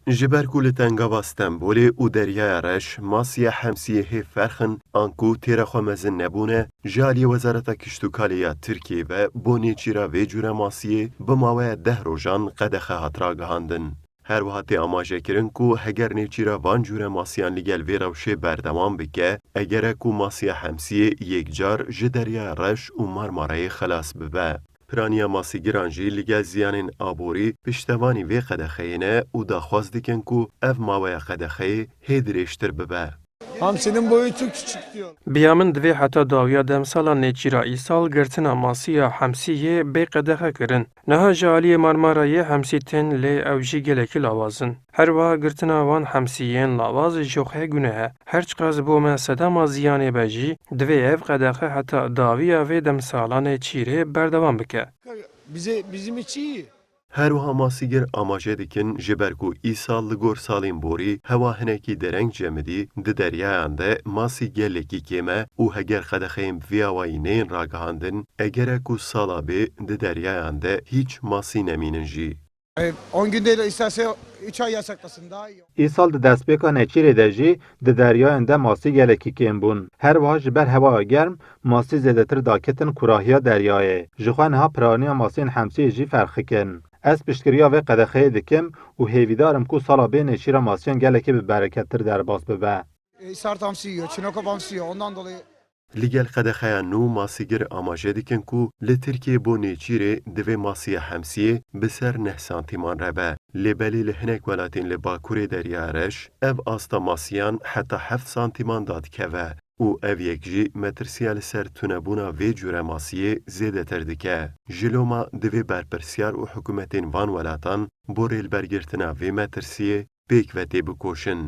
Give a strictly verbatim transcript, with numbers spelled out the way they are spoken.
Ji ber ku li tengava Stenbolê û Deryaya Reş masiya Hemsiyê hê ferq in, anku têra xwe mezin nebûne, ji aliyê Wezareta Kiştûkalê ya Tirkiyê ve bo nêçîra vê cûre masiyê bi maweya deh rojan qedexe hat ragihandin. Her wiha tê amajekirin ku heger nêçîra van cûre masiyan li gel vê rewşê berdewam bike, egere ku masiya Hemsiyê yekcar ji Deryaya Reş û Marmarayê xelas bibe. Piraniya masîgiran jî li gel ziyanên aborî piştevanî vê qedexeyê ne û daxwaz dikin ku ev maweya qedexeyê hê dirêjtir bibe. Hamsinin boyu çok küçük diyor. Biya min divê heta dawiya demsala nêçîra îsal girtina masiya Hemsiyê bê qedexe kirin. Niha ji aliyê Marmarayê Hemsî tên lê ew jî gelekî lawaz in. Her wiha girtina van Hemsiyên lawaz ji xwe guneh e. Her çiqas bo me sedema ziyanê be jî, divê ev qedexe heta dawiya vê demsala nêçîrê berdewam bike. Bize, bizim için iyi. Her wiha masîgir amaje dikin, ji ber ku îsal li gor salên borî hewa hinekî dereng cemidî, di deryayan de masî gelekî kêm e û heger qedexeyên bi vî awayî neyên ragihandin, egere ku sala bê di deryayan de hîç masî nemînin jî. E, on günde de isterse üç ay yasaklasın, daha iyi. Îsal di destpêka nêçîrê de jî di deryayan de masî gelekî kêm bûn. Her wiha ji ber hewaya germ, masî zêdetir daketin kurahiya deryayê. Ji xwe niha piraniya masiyên Hemsiyê jî ferqikin. Ez piştgiriya vê qedexeyê dikim û hêvîdar im ku sala bê nêçîra masiyan gelekî bi berekettir derbas bibe. E, sert hamsi yiyor, çinokop hamsi yiyor. Ondan dolayı. Li gel qedexeya nû masîgir amaje dikin ku li Tirkiyê bo nêçîrê divê masiya Hemsiyê bi ser neh santîman re be. Lê belê li hinek welatên li bakurê Derya Reş ev asta masiyan heta heft santîman dadikeve û ev yek jî metirsiya li ser tunebûna vê cûre masiyê zêdetir dike. Ji loma divê berpirsiyar û hikûmetên van welatan bo rêlbergirtina vê metirsiyê pêk ve têbikoşin.